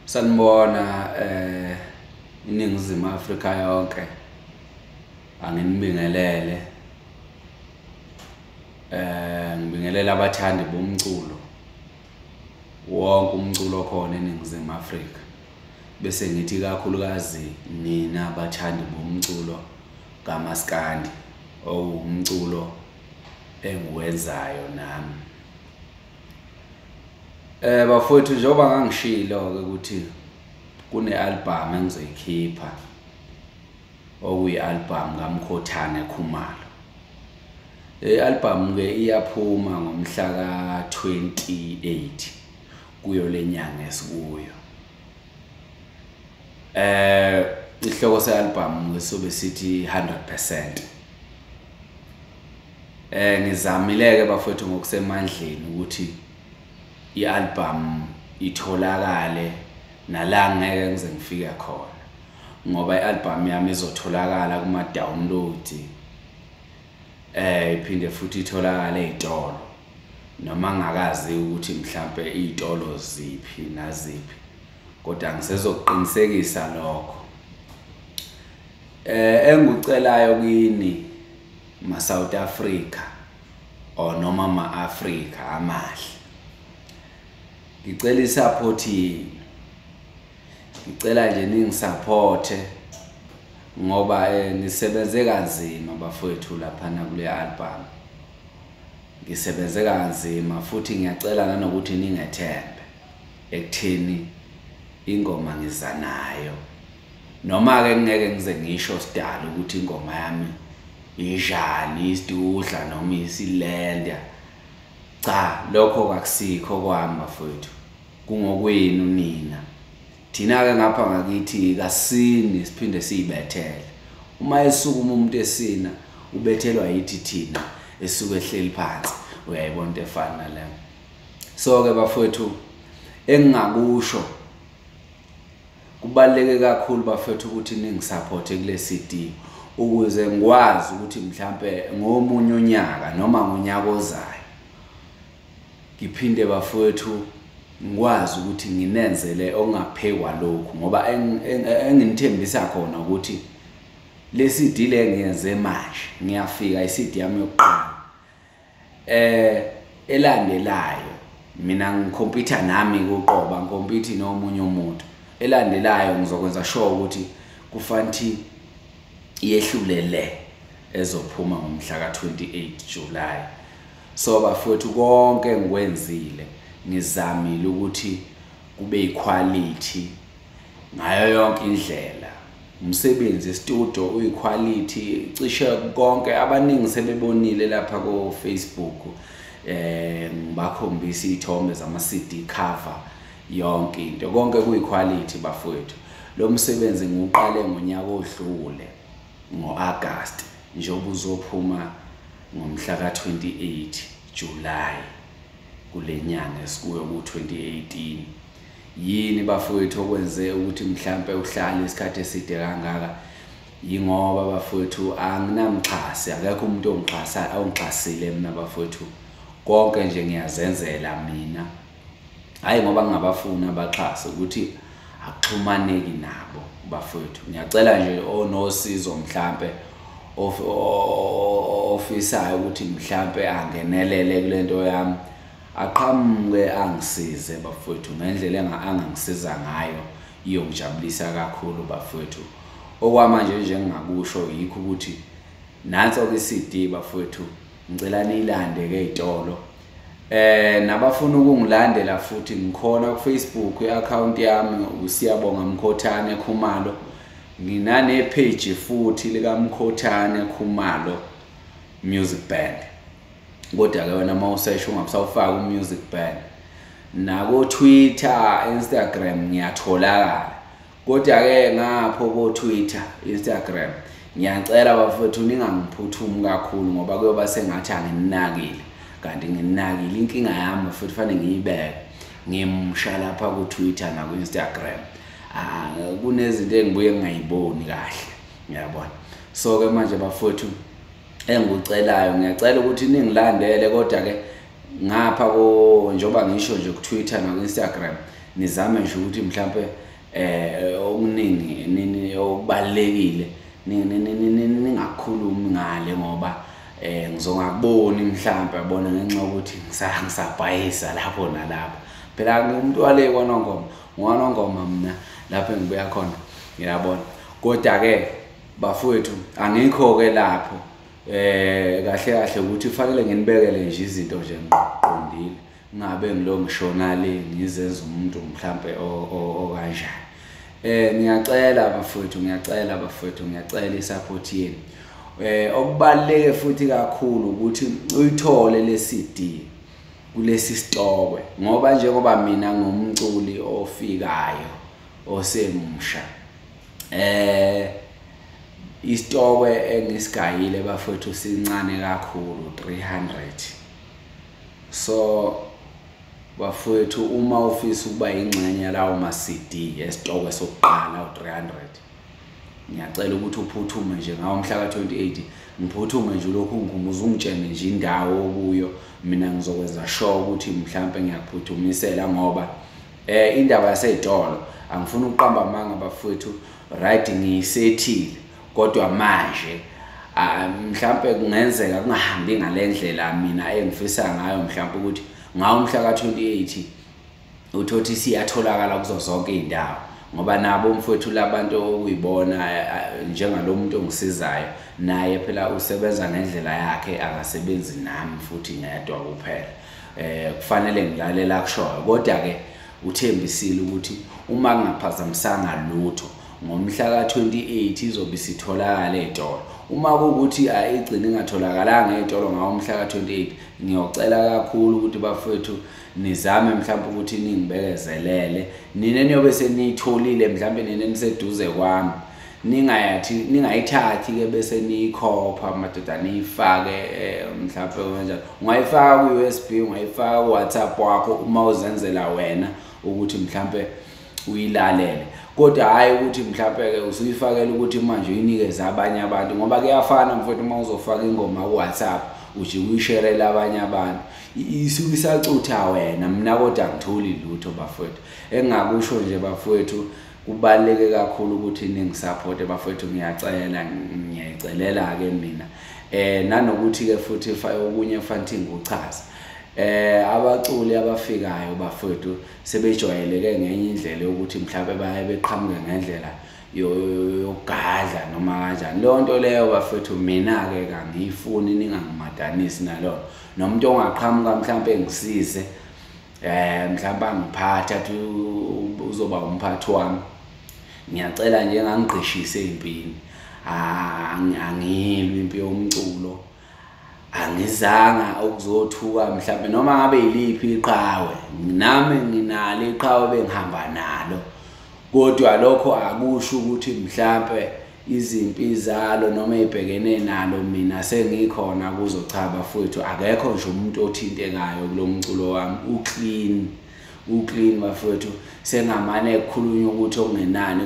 Sanibona iNingizimu Afrika yonke, anginibingelele. Ngibingelela abathandi bomculo, wonke umculo okhona eNingizimu Afrika. Bese ngithi kakhulukazi nina abathandi bomculo kaMaskandi, owumculo engiwenzayo nami. Bafowethu, njengoba ngangishilo-ke ukuthi kune-album engizoyikhipha, okuyi-album kaMkhothane Khumalo. Le album-ke iyaphuma ngomhla ka-28 kuyo le nyanga esikuyo. Isihloko se-album sobe sithi 100%. Ngizamile-ke bafowethu ngokusemandleni ukuthi i-album itholakale nala ngeke ngize ngifike khona, ngoba i-album yami izotholakala kuma-download, iphinde futhi itholakale ey'tolo, noma ngingakazi ukuthi mhlampe iy'tolo ziphi naziphi, kodwa ngisezokuqinisekisa lokho. Engikucelayo kini ma-South Africa or noma ma-Afrika amahle, ngicela i-support yenu, ngicela nje ningisupporte ngoba ngisebenze kanzima bafowethu laphana kule album. Ngisebenze kanzima futhi ngiyacela nanokuthi ningethembe ekutheni ingoma ngiza nayo, noma-ke ngingeke ngize ngisho sidalo ukuthi ingoma yami injani, isidudla noma isilenda. Cha, lokho akusikho kwami bafowethu, kungokwenu nina. Thina-ke ngapha ngakithi kasini siphinde siyibethele. Uma esukuma umuntu esina ubethelwa yithi thina esuke ehleli phansi, uyayibona into efana naleyo. So-ke bafowethu, engingakusho kubaluleke kakhulu bafowethu ukuthi ningisupporte kule CD, ukuze ngikwazi ukuthi mhlampe ngomunye unyaka noma ngonyaka ozayo ngiphinde bafowethu ngikwazi ukuthi nginenzele okungaphekwa lokhu, ngoba enginithembisa khona ukuthi le CD le ngiyenze manje, ngiyafika i-CD yami yokuqala elandelayo, mina ngikhompyutha nami kuqoba, ngikhompyuthi nomunye umuntu. Elandelayo ngizokwenza sure ukuthi kufanele yehlule le ezophuma ngomhla ka-28 July. So bafowethu, konke engikwenzile ngizamile ukuthi kube iquality ngayo yonke indlela. Umsebenzi e-studio uyiquality cishe konke, abaningi sebebonile lapha ko Facebook, ngibakhombisa iy'thombe zama-CD cover, yonke into, konke kuyiquality bafowethu. Lo msebenzi ngiwuqale ngonyaka odlule ngo-August, njengoba uzophuma ngomhla ka-28 July kule nyanga esikuyo ku-2018. Yini bafowethu okwenze ukuthi mhlampe uhlale isikhathi eside kangaka? Yingoba bafowethu anginamxhasi, akekho umuntu ongixhasa, ongixhasile mina bafowethu. Konke nje ngiyazenzela mina, hhayi ngoba ngingabafuni abaxhasi, ukuthi akuxhumaneki nabo bafowethu. Ngiyacela nje onosizo mhlampe ofisayo ukuthi mhlampe angenelele kule nto yami, aqhamuke angisize bafowethu ngendlela angangisiza ngayo, iyongijabulisa kakhulu bafowethu. Okwamanje nje engingakusho yikho ukuthi nanso-ke i-CD bafowethu, ngicela niyilande-ke ey'tolo. Nabafuna ukungilandela futhi ngikhona ku-Facebook, i-account yami uSiyabonga Mkhothane Khumalo. Nginane page futhi likaMkhothane Khumalo Music Band. Kodwa-ke wena uma usesha ungabusawufaka u-music band. Nako-Twitter, Instagram ngiyatholakala. Kodwa-ke ngapho ko-Twitter, Instagram, ngiyacela bafowethu ningangiphuthumi kakhulu, ngoba kuyoba sengathi angininakile, kanti ngininakile. Inkinga yami futhi fanele ngiyibeke, ngimsha lapha ku-Twitter naku-Instagram. Kunezinto engibuye ngingayiboni kahle, ngiyabona. So-ke manje bafowethu, engikucelayo, ngiyacela ukuthi ningilandele, kodwa-ke ngapha ko njengoba ngisho nje ku-Twitter naku-Instagram Nizame nje ukuthi mhlambe okuningi nini okubalekile ningakhulumi ngale ngoba ngizongakuboni mhlambe yabona ngenxa yokuthi ngisabhayisa lapho nalapho. Phela ngumuntu wale kwaNongoma, ngwaNongoma mina lapho engibuya khona ngiyabona. Kodwa ke bafowethu angikho ke lapho kahle kahle ukuthi kufanele nginibekele nje izinto nje ngiqondile, ngingabe ngilo ngishona le ngizenza umuntu mhlambe okanjani. Ngiyacela bafowethu, ngiyacela bafowethu, ngiyacela isupport yenu. Okubaluleke futhi kakhulu ukuthi uyithole le CD kulesi sitokwe, ngoba njengoba mina ngumculi ofikayo osemusha, isitokwe engisigayile bafowethu sincane kakhulu, 300. So bafowethu uma ufisa ukuba ingxenye yalawo ma CD esitokwe sokuqala u300, ngiyacela ukuthi uphuthume nje ngawo mhla ka28, ngiphuthume nje lokhu ngikhumbuza ungitshene nje indawo okuyo, mina ngizokwenza sure ukuthi mhlambe ngiyakuphuthumisela ngoba indaba yaseyitolo angifuni ukuqamba amanga bafowethu, right ngiyisethile kodwa manje mhlambe kungenzeka kungahambi ngalendlela mina engifisa ngayo, mhlambe ukuthi ngawo mhla ka28 uthothi siyatholakala kuzo zonke izindawo, ngoba nabo mfowethu labantu okuyibona njengalomuntu ongisizayo naye phela usebenza ngendlela yakhe, akasebenzi nami futhi ngedwa kuphela. Kufanele ngilalela kushoyo, kodwa ke uthembisile ukuthi uma kungaphazamisanga lutho ngomhla ka28 izobe isitholakala ezitolo. Uma kuwukuthi ayigcina ingatholakalanga ezitolo ngawo mhla ka28, ngiyocela kakhulu ukuthi bafowethu nizame mhlawumbe ukuthi ningibekezelele nina niyobe seniyitholile mhlawumbe nina niseduze kwami, ningayithathi ke bese niyikhopha madoda niyifake mhlawumbe kanjani. Ungayifaka ku-USB, ungayifaka ku-WhatsApp wakho uma uzenzela wena ukuthi mhlawumbe uyilalele, kodwa hayi ukuthi mhlawumbe ke usuyifakela ukuthi manje uyinikeze abanye abantu, ngoba kuyafana mfowethu uma uzofaka ingoma ku-WhatsApp uje uyisherele abanye abantu, isuke isacutha wena. Mina kodwa angitholi lutho bafowethu. Engingakusho nje bafowethu, kubaluleke kakhulu ukuthi ningisupporte bafowethu, ngiyacela, ngiyayicelela ke mina. Nanokuthi ke futhi okunye fanele ngikuchaze, abaculi abafikayo bafowethu sebejwayeleke ngenye indlela yokuthi mhlawumbe baye beqhamuke ngendlela yokugadla noma kanjani. Leyo nto leyo bafowethu mina ke kangiyifuni, ningangimadanisi nalona. Nomuntu ongaqhamuka mhlawumbe ngisize mhlawumbe angiphathe athi uzoba umphathi wami, ngiyacela nje ngangigqishise empini. Angilwi impi yomculo, angizanga ukuzothuka mhlawumbe noma ngabe yiliphi iqhawe, nami nginalo iqhawe bengihamba nalo, kodwa lokho akusho ukuthi mhlambe izimpi zalo noma ezibhekene nalo mina sengikhona kuzo. Cha bafowethu, akekho nje umuntu othintekayo kulomculo wami, uclean, uclean bafowethu. Sengamane kukhulunywa ukuthi okungenani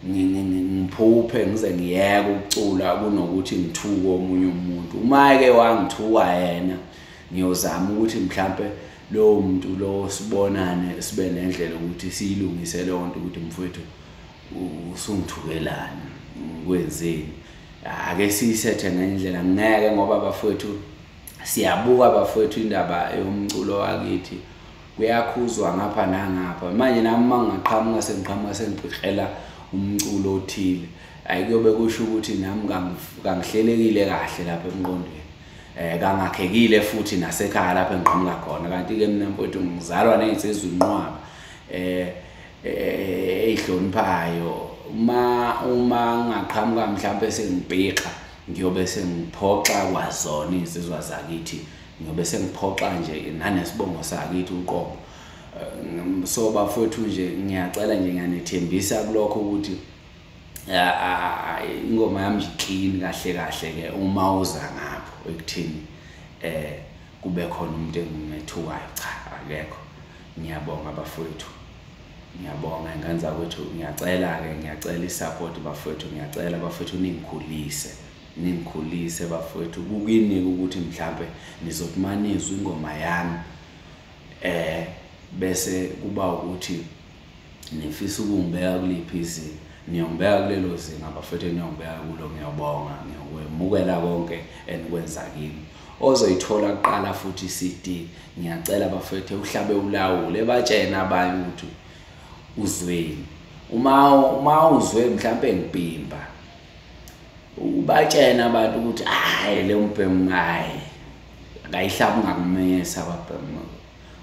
ngiphuphe ngize ngiyeke ukucula kunokuthi ngithuke omunye umuntu. Uma ke wangithuka yena, ngiyozama ukuthi mhlambe lowo muntu lo sibonane sibe nendlela ukuthi siyilungise leyo nto, ukuthi mfowethu usungithukelani, kwenzeni, ake siyisethe ngendlela. Ngeke ngoba bafowethu siyabuka bafowethu indaba yomculo wakithi kuyakhuzwa ngapha nangapha. Manje nami mangaqhamuka sengiqhamuka sengiphihlela umculo othile, ayikuyobe kusho ukuthi nami kangihlelekile kahle lapha emqondweni, kangakhekile futhi nasekhaya lapha engiqhamuka khona. Kanti ke mina mfowethu ngizalwa nezinsizwa inqwaba eyihloniphayo. Uma ngaqhamuka mhlawumbe sengibhixa, ngiyobe sengiphoxa kwazona izinsizwa zakithi, ngiyobe sengiphoxa nje nanesibongo sakithi uqobo. So bafowethu nje ngiyacela nje, ngiyanethembisa kulokho ukuthi ingoma yami nje clean kahle kahle ke uma uza ngapho ekuthini kube khona umuntu engimethukayo, cha akekho. Ngiyabonga bafowethu, ngiyabonga ingane zakwethu, ngiyacela ke, ngiyacela isupport bafowethu, ngiyacela bafowethu ningikhulise, ningikhulise bafowethu. Kukinike ukuthi mhlambe nizothi manizwe ingoma yami Bese kuba ukuthi nifisa ukungibeka kuliphi izinga, niyongibeka kulelo zinga bafethu, niyongibeka kulo. Ngiyabonga, ngiyokwemukela konke enikwenza kimi. Ozoyithola kuqala futhi i-CD, ngiyacela bafethu uhlabe ulawule, batshene abanye ukuthi uzweni. Uma uzwe mhlampe ngibhimba, ubatshene abantu ukuthi hayi le mbhemu, hayi akayihlabi ngakumesa babhemu,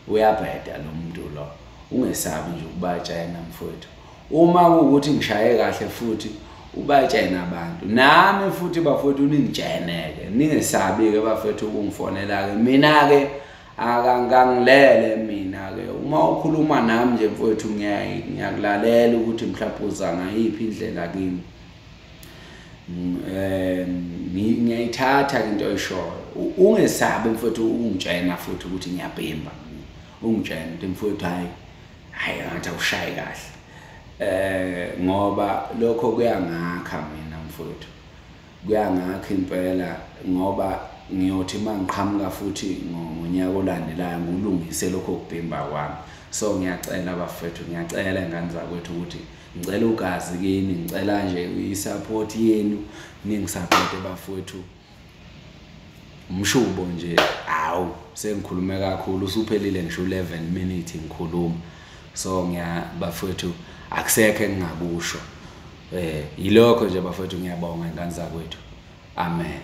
uyabheda lo muntu lo. Ungesabi nje ukubatshena mfowethu. Uma kuwukuthi ngishaye kahle futhi ubatshene abantu, nami futhi bafowethu ningitsheneke, ningesabi-ke bafethu ukungifonela-ke. Mina-ke akangangilele mina-ke, uma ukhuluma nami nje mfowethu ngiyakulalela ukuthi mhlawumbe uza ngayiphi indlela kimi. Ngiyayithatha into oyishoyo. Ungesabi mfowethu ungitshena futhi ukuthi ngiyabhimba, ungitshena ukuthi mfowethu hayi hayi ngathi awushayi kahle, ngoba lokho kuyangakha mina mfowethu, kuyangakha impela, ngoba ngiyothi mangiqhamuka futhi ngonyaka olandelayo ngilungise lokho kubhimba kwami. So ngiyacela bafethu, ngiyacela ingane zakwethu ukuthi ngicela ugazi kini, ngicela nje i-support yenu, ningisupporte bafowethu. Umshubo nje, awu sengikhulume kakhulu, usuphelile ngisho 11 minutes ngikhuluma. So ngiya bafowethu akusekho engingakusho, yilokho nje bafowethu. Ngiyabonga ingane zakwethu, amen.